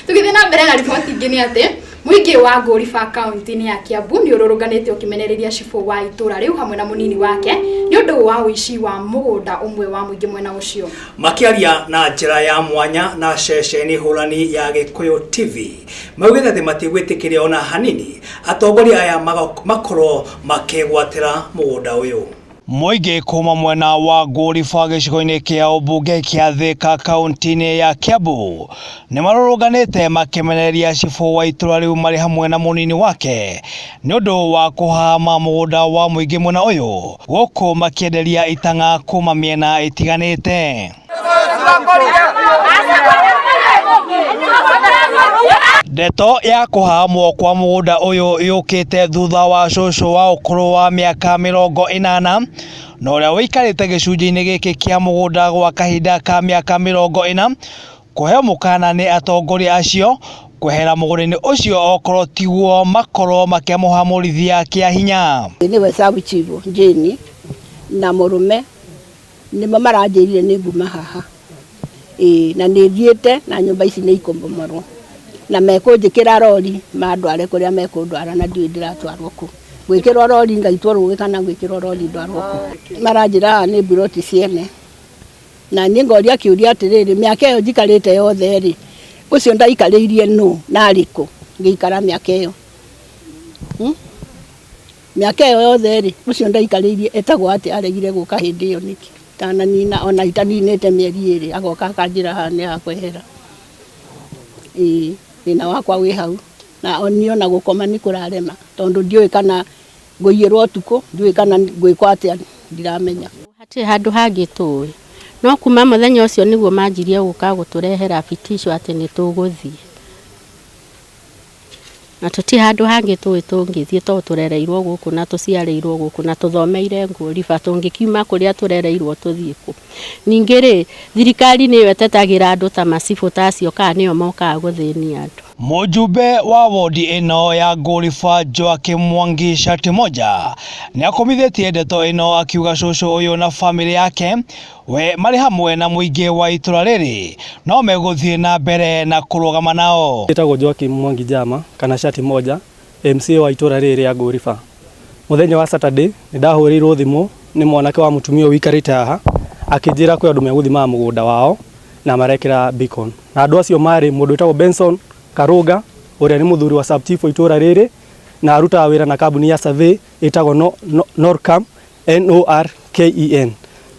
Tũgĩthiĩ na mbere na riboti ingĩ nĩ atĩ mũingĩ wa Ngũriba kaunti-inĩ ya Kiambu nĩ ũrũrũnganĩte ũkĩmenereria cibũ wa itũra rĩu hamwe na mũnini wake nĩ ũndũ wa ũici wa mũgũnda ũmwe wa mũingĩ mwena ũcio. Makĩaria na njĩra ya mwanya na ceceni hũrani ya Gĩkũyũ TV, maugĩte atĩ matigwĩtĩkĩria ona hanini atongoria aya makorwo makĩgwatĩra mũgũnda ũyũ. Mũingĩ kuma mwena wa Ngũriba gĩcigo-inĩ kĩa ũmbunge kĩa Thĩka kaunti-inĩ ya Kiambu nĩ marũrũnganĩte makĩmenereria cibũ wa itũra rĩu marĩ hamwe na mũnini wake nĩ ũndũ wa kũhama mũgũnda wa mũingĩ mwena ũyũ gũkũ makĩenderia itang'a kuma mĩena ĩtiganĩte. Ndeto ya kũhamwo kwa mũgũnda ũyũ yũkĩte thutha wa cũcũ wa ũkũrũ wa mĩaka 80 na ũrĩa ũikarĩte gĩcunjĩ-inĩ gĩkĩ kĩa mũgũnda gwa kahinda ka mĩaka 40 kũheo mũkana nĩ atongoria acio kwehera mũgũnda-inĩ ũcio okorwo tiguo makorwo makĩmũhamũrithia kĩa hinya. Nĩwe sub chief Jane na mũrũme nĩmo maranjĩrire nĩ nguma haha. Ĩĩ na nĩ thiĩte na nyũmba ici nĩ ikũmomorwo na mekũnjĩkĩra rori mandware kũrĩa mekũndwara na ndiũĩ ndĩratwarwo kũ. Gwĩkĩrwo rori ngaitwo rũĩ kana gwĩkĩrwo rori ndwarwo kũ. Maranjĩra haha nĩ mburoti ciene na niĩ ngoria kĩũria atĩrĩrĩ, mĩaka ĩyo njikarĩte yothe rĩ, ũcio ndaikarĩirie nũ na arĩ kũ ngĩikara mĩaka ĩyo? Mĩaka ĩyo yothe rĩ, ũcio ndaikarĩirie etagwo atĩa aregire gũka hĩndĩ ĩyo nĩkĩ? Itananina ona itaninĩte mĩeri ĩrĩ agoka akanjĩra haha nĩ hakwehera. Ĩĩ thĩna wakwa wĩ hau na niĩ ona gũkoma nĩ kũrarema tondũ ndiũĩ kana ngũiyĩrwo ũtukũ, ndiũĩ kana ngwĩkwo atĩa ndiramenya. Hatirĩ handũ hangĩ tũĩ no kuma mũthenya ũcio nĩguo manjirie gũka gũtũrehera vitisho atĩ nĩ tũgũthiĩ na tũtirĩ handũ hangĩ tũĩ tũngĩthiĩ tondũ tũrereirwo gũkũ na tũciarĩirwo gũkũ na tũthomeire Ngũriba tũngĩkiuma kũrĩa tũrereirwo tũthiĩ kũ. Ningĩ rĩ, thirikari nĩyo ĩtetagĩra andũ ta macibũ ta acio kana nĩo mokaga gũthĩnia andũ. Mũjumbe wa wodi ĩno ya Ngũriba Joakim Mwangi Shati Moja nĩ akomithĩtie ndeto ĩno akiuga cũcũ ũyũ na famĩlĩ yake we marĩ hamwe na mũingĩ wa itũra rĩrĩ no megũthiĩ na mbere na kũrũgama nao. Njĩtagwo Joakim Mwangi Jama kana Shati Moja, MCA wa itũra rĩrĩ rĩa Ngũriba. Mũthenya wa Saturday nĩ ndahũrĩirwo thimũ nĩ mwanake wa mũtumia ũyũ ũikarĩte haha akĩnjĩra kwĩ andũ megũthimaga mũgũnda wao na marekĩra beacon. Na andũ acio marĩ mũndũ wĩtagwo Benson Karũnga ũrĩa nĩ mũthuri wa sub chief wa itũra rĩrĩ na arutaga wĩra na kambuni ya survey ĩtagwo Norcam Norken.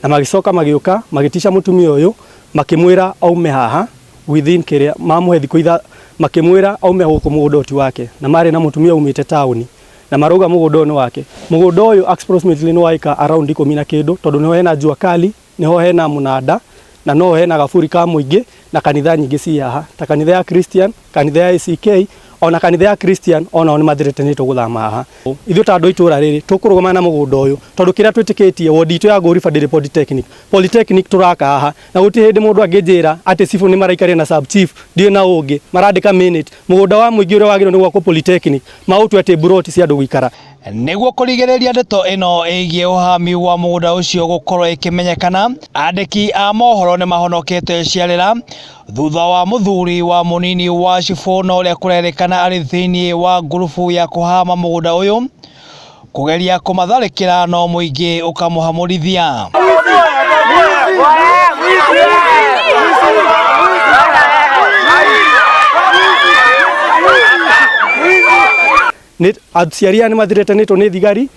Na magĩcoka magĩũka magĩtica mũtumia ũyũ makĩmwĩra aume haha within kĩrĩa mamũhe thikũ itha makĩmwĩra aume gũkũ mũgũnda ũyũ ti wake na marĩ na mũtumia umĩte taũni na marauga mũgũnda ũyũ nĩ wake. Mũgũnda ũyũ approximately nĩ wa ĩka around ikũmi na kĩndũ tondũ nĩho hena jua kali, nĩho hena mũnanda na noho hena gaburi ka mũingĩ na kanitha nyingĩ ci haha ta kanitha ya Christian, kanitha ya ACK ona kanitha ya Christian onao nĩ mathreatenĩtwo gũthama haha. Ithuĩ ta andũ a itũra rĩrĩ tũkũrũgama na mũgũnda ũyũ tondũ kĩrĩa twĩtĩkĩtie wodi itũ ya Ngũriba ndĩrĩ polytechnic. Polytechnic tũraka haha na gũtirĩ hĩndĩ mũndũ angĩnjĩra atĩ cibũ nĩ maraikarire na sub chief ndiũĩ na ũngĩ marandĩka minute mũgũnda wa mũingĩ ũrĩa wagĩrĩirwo nĩ gwakwo polytechnic maũtue atĩ mburoti cia andũ gũikara. Nĩguo kũrigĩrĩria ndeto ĩno ĩgiĩ ũhami wa mũgũnda ũcio gũkorwo ĩkĩmenyekana, andĩki a mohoro nĩ mahonokete ciarĩra thutha wa mũthuri wa mũnini wa cibũ na ũrĩa kũrerĩkana arĩ thĩinĩ wa ngurubu ya kũhama mũgũnda ũyũ kũgeria kũmatharĩkĩra no mũingĩ ũkamũhamũrithia. Nĩ aciari aya nĩ mathiretanĩtwo nĩ thigari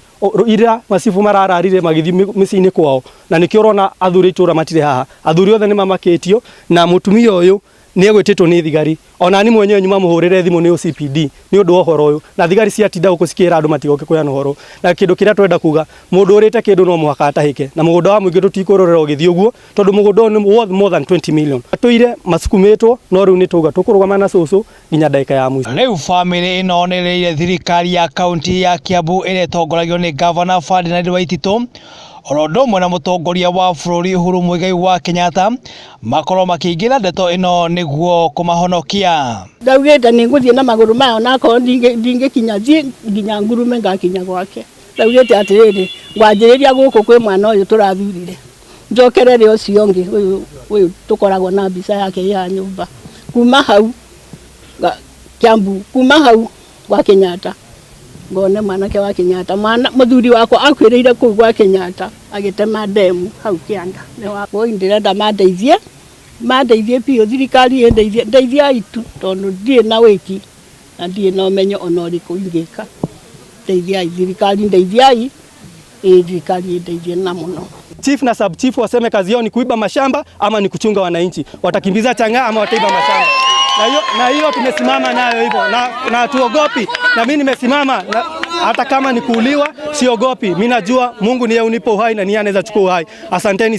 ira macibũ marararire magĩthiĩ mĩciĩ-inĩ kwao na nĩkĩo ũrona athuri a itũra matirĩ haha. Athuri othe nĩ mamakĩtio na mũtumia ũyũ nĩ egwĩtĩtwo nĩ thigari. Ona niĩ mwenyewe nyuma mũhũrĩre thimũ nĩ OCPD nĩ ũndũ wa ũhoro ũyũ na thigari ciatinda gũkũ cikĩra andũ matigoke kũheana ũhoro. Na kĩndũ kĩrĩa twenda kuga mũndũ ũrĩte kĩndũ no mũhaka atahĩke na mũgũnda wa mũingĩ tũtikwĩrorera ũgĩthiĩ ũguo tondũ mũgũnda ũyũ nĩ worth more than 20 million. Tũire masukumĩtwo no rĩu nĩ twauga tũkũrũgama na cũcũ nginya ndagĩka ya mũico. Rĩu famĩlĩ ĩno nĩ ĩrĩire thirikari ya kaunti ya Kiambu ĩrĩa ĩtongoragio nĩ ngavana Ferdinand Waititu oro ũndũ ũmwe na mũtongoria wa bũrũri Uhuru Muigai wa Kenyatta makorwo makĩingĩra ndeto ĩno nĩguo kũmahonokia. Ndaugĩte nĩ ngũthiĩ na magũrũ maya onakorwo ndingĩkinya thiĩ nginya ngurume ngakinya gwake. Ndaugĩte atĩrĩrĩ, ngwanjĩrĩria gũkũ kwĩ mwana ũyũ tũrathurire njokerere ũcio ũngĩ ũyũ ũyũ tũkoragwo na mbica yake ya nyũmba. Kuma hau Kiambu kuma hau gwa Kenyatta ngone mwanake wa Kenyatta mwana muthuri wakwa akuĩrĩire kũu gwa Kenyatta agĩtema ndemu hau kĩanda. Nĩ ndĩrenda mandeithie, mandeithie biũ, thirikari ĩndeithie, ndeithiai tu tondũ ndirĩ na wĩki na ndirĩ na ũmenyo ona ũrĩkũ ingĩka. Ndeithiai thirikari, ndeithiai, ĩ thirikari ĩndeithie na mũno. Chief na sub chief waseme kazi yao ni kuiba mashamba ama ni kuchunga wananchi. Watakimbiza chang'aa ama wataiba mashamba? Na hiyo tumesimama nayo hivyo na hatuogopi. Na mimi nimesimama na, hata kama ni kuuliwa siogopi. Mimi najua Mungu niye unipa uhai na niye anaweza chukua uhai. Asanteni.